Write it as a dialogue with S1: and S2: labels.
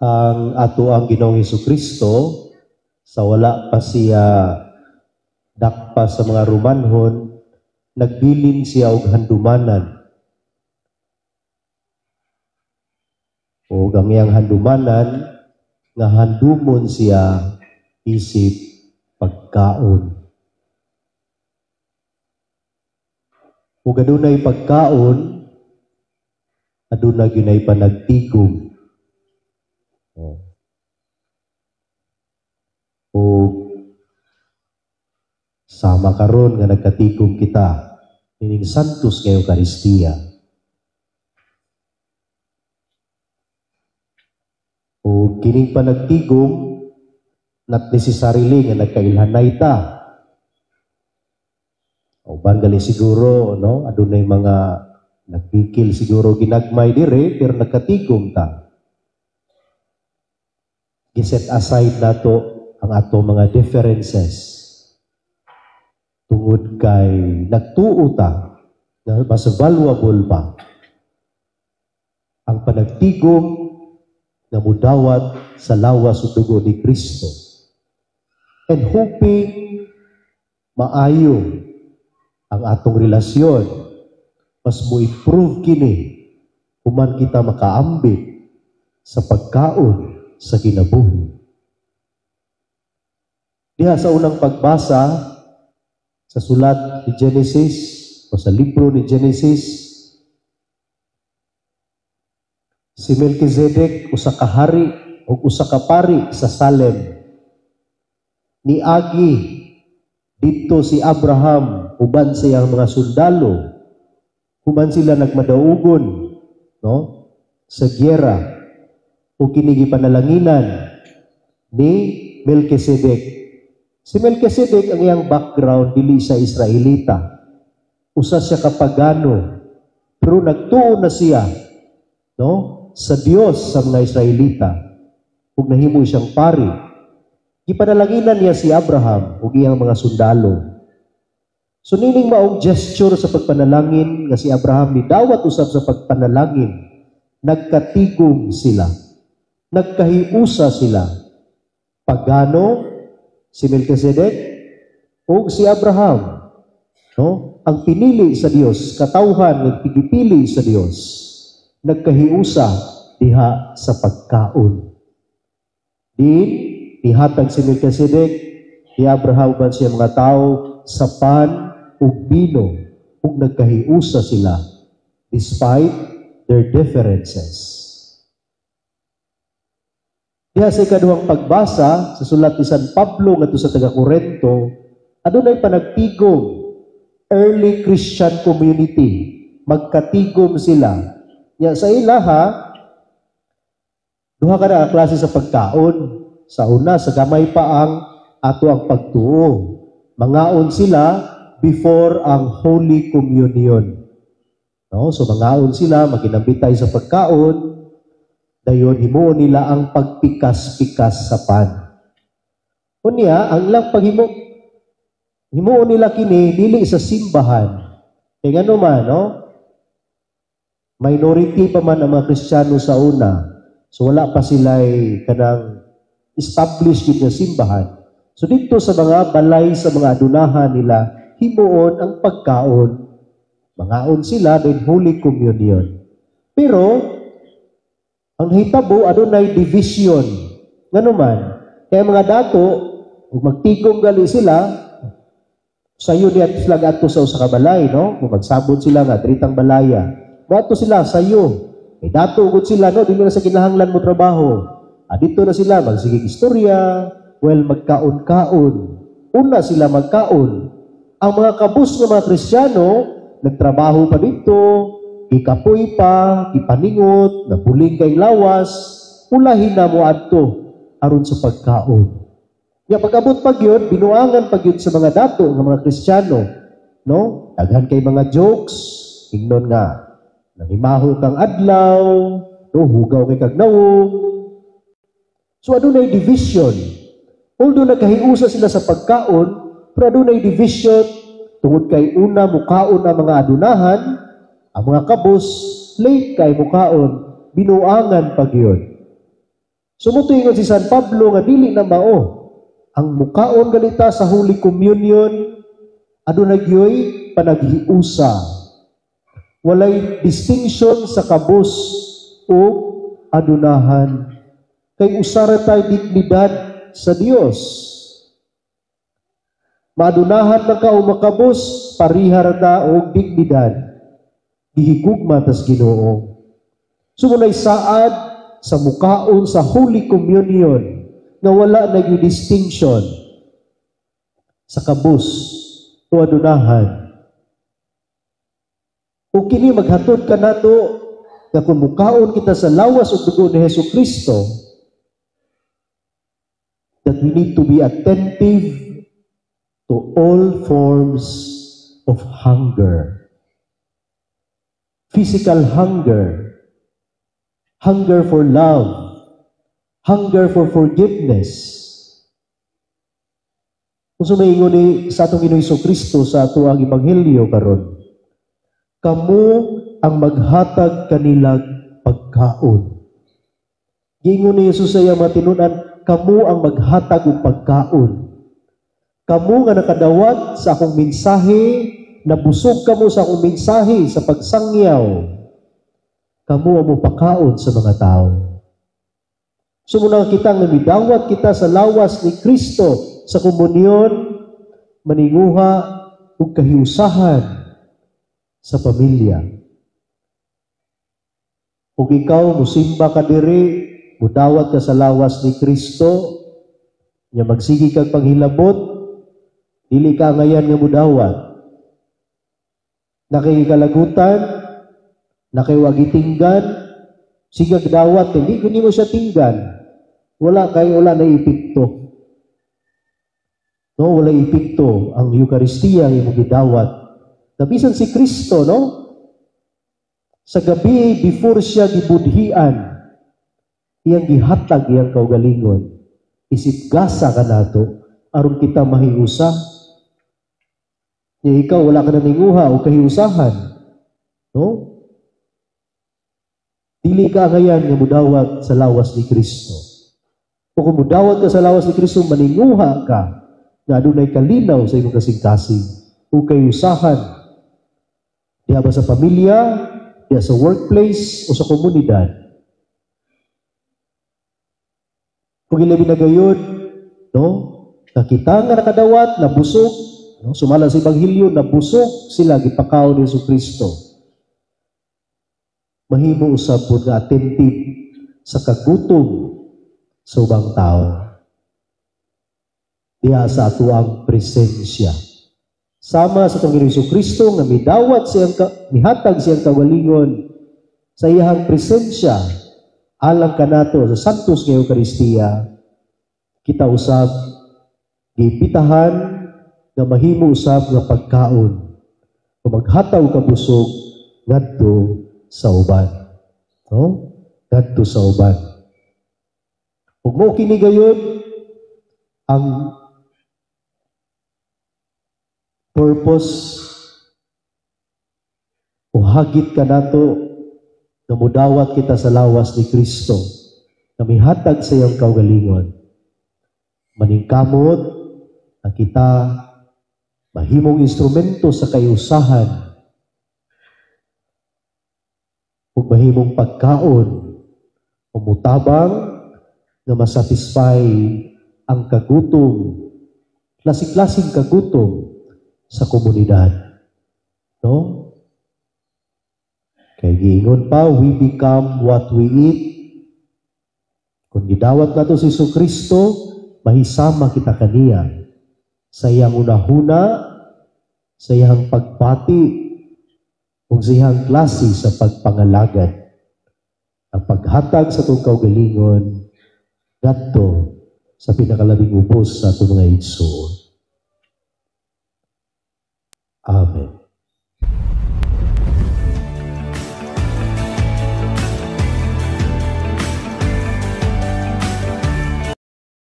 S1: Ang ato ang Ginoong Kristo sa wala pa siya dakpa sa mga Romanhon, nagbilin siya og handumanan. O ang iyang handumanan nga handumon siya isip pagkaon. Ug adunay pagkaon, adunay ginay panagtigom. Oh. O sama karon nga nagkatigom kita ining Santos nga Eukaristiya. O kining panagtigom, not necessarily nga nagkailhanay ta. O gali siguro, no, adunay mga nagpikil siguro ginagmay dire pero nagkatigom ta. Giset aside nato ang ato mga differences tungod kay nagtuo ta na mas valuable pa ang panagtigom nga mudawat sa lawas ug dugo ni Kristo, and hoping maayo ang atong relasyon, mas mo-improve kini human kita makaambit sa pagkaon sa kinabuhi. Diha sa unang pagbasa sa sulat ni Genesis o sa libro ni Genesis, si Melchizedek usa ka hari ug usa ka pari sa Salem. Niagi didto si Abraham uban sa iyang mga sundalo, human sila nagmadaugon, no, sa giyera, ug kini gipanalanginan ni Melchizedek. Si Melchizedek, ang iyang background dili sa Israelita. Usa siya ka pagano, pero nagtuo na siya, no, sa Dios sa mga Israelita ug nahimo siyang pari. Gipanalanginan niya si Abraham ug iyang mga sundalo. So nining maong gesture sa pagpanalangin nga si Abraham ni dawat usab sa pagpanalangin, nagkatigom sila, nagkahiusa sila. Pagano si Melchizedek ug si Abraham, no, ang pinili sa Dios, katawhan nga pigipili sa Dios, nagkahiusa diha sa pagkaon. Din nihatag si Melchizedek ni Abraham uban siya mga tawo sa pan ug bino, ug nagkahiusa sila despite their differences. Diha sa ikaduhang pagbasa sa sulat ni San Pablo ngadto sa taga-Korento, adunay panagtigom, early Christian community, magkatigom sila. Nya sa ilaha, duha ka na klase sa pagkaon. Sa una, sa gamay pa ang ato ang pagtuo. Mangaon sila before ang Holy Communion. No? So mangaon sila, maginambitay sa pagkaon, dayon himuon nila ang pagpikas-pikas sa pan. Unya, ang lang paghimo, himuon nila kini dili sa simbahan. Kay ngano man, no? Minority pa man ang mga Kristiyano sa una. So wala pa sila'y kanang established gyud nga simbahan. So dito sa mga balay sa mga adunahan nila, himuon ang pagkaon. Mangaon sila din Holy Communion. Pero ang hitabo adunay division. Ngano man, kaya mga dato ug magtigom gali sila, sayo niya sila adto sa usa ka balay, no? Kung magsabot sila nga dritang balaya, moadto sila sayo. Kay dato gud sila, no, dili na sa kinahanglan mo trabaho. Dito na sila magsigig istorya, well, magkaon-kaon. Una sila magkaon. Ang mga kabus nga mga Kristiyano nagtrabaho pa dito, gikapoy pa, gipaningot, nabuling kay lawas, ulahin na mo adto aron sa pagkaon. Ya pag-abot pag yun, binuangan pag yun sa mga dato ng mga Kristiyano, no? Daghan kay mga jokes, ingnon nga nangimaho kang adlaw, no, hugaw kay kag nawong. So adunay division. Although nagkahiusa sila sa pagkaon, pero adunay division tungod kay una mukaon ang mga adunahan, ang mga kabus late kay mukaon, binuangan pag yun. So mao to ingon si San Pablo nga dili na mao ang mukaon ganita sa Holy Communion, aduna gyoy panaghiusa. Walay distinction sa kabus o adunahan. Kay usara tay dignidad sa Dios. Maadunahan man ka o makabos, parihar ta og dignidad. Gihigugma tas Ginoo. So munay saad sa mukaon sa Holy Communion nga wala na yung distinction sa kabus o adunahan. O kini maghatod ka nato nga kung mukaon kita sa lawas ug dugo ni Hesus Kristo, that we need to be attentive to all forms of hunger. Physical hunger, hunger for love, hunger for forgiveness. Kung sumaingon ni sa atong Ginoong Kristo sa ato ang ebanghelyo karon, kamo ang maghatag kanilag pagkaon. Giingon ni Jesus sa iyang mga tinunan, kamo ang maghatag og pagkaon. Kamo nga nakadawat sa akong mensahe, nabusog kamo sa akong mensahe sa pagsangyaw, kamo ang mupakaon sa mga tao. So muna kita nga midawat kita sa lawas ni Kristo sa komunyon, maninguha ug kahiusahan sa pamilya. Ug ikaw musimba ka diri, mudawat ka sa lawas ni Kristo, nya magsige kag panghilabot, dili ka ngayan nga mudawat. Nakikalagutan, nakiwagitinggan, sigag dawat, hindi ko nimo siya tinggan. Wala kay wala na epekto. No, wala epekto ang Eukaristiya ang imong gidawat. Nabisan si Kristo, no? Sa gabi before siya gibudhian, iyang gihatag iyang kaugalingon. Isip gasa ka nato aron kita mahiusa. Nya ikaw wala ka naninguha o kahiusahan. No? Dili ka ngayan nga mudawat sa lawas ni Kristo. O kung mudawat ka sa lawas ni Kristo, maninguha ka nga adunay kalinaw sa imong kasing-kasing o kahiusahan. Diha ba sa pamilya, diha sa workplace o sa komunidad. Kung ilabi na gayud, no? Nakita nga nakadawat, nabusog, no? Sumala sa Ebanghelyo, nabusog sila gipakaon ni Hesus Kristo. Mahimo usab pud nga attentive sa kagutom sa ubang tao. Diha sa atuang presensya. Sama sa atong Ginoong Kristo nga midawat siyang mihatag siyang kaugalingon sa iyang presensya alang kanato sa Santos nga Eukaristiya, kita usab giimbitahan nga mahimo usab nga pagkaon o maghataw kabusog ngadto sa uban. No? Ngadto sa uban. Ug mo kini gayud ang purpose o hagit kanato nga mudawat kita sa lawas ni Kristo na mihatag sa iyang kaugalingon. Maningkamot na kita mahimong instrumento sa kayusahan ug mahimong pagkaon o mutabang nga masatisfy ang kagutom, klaseng-klaseng kagutom sa komunidad. No? Kay giingon pa, we become what we eat. Kung gidawat nato si Jesucristo, mahisama kita kaniya sa iyang unahuna, sa iyang pagbati, ug sa iyang klase sa pagpangalagad. Ang paghatag sa itong kaugalingon, ngadto sa pinakalabing ubos sa atong mga igsoon. Amen.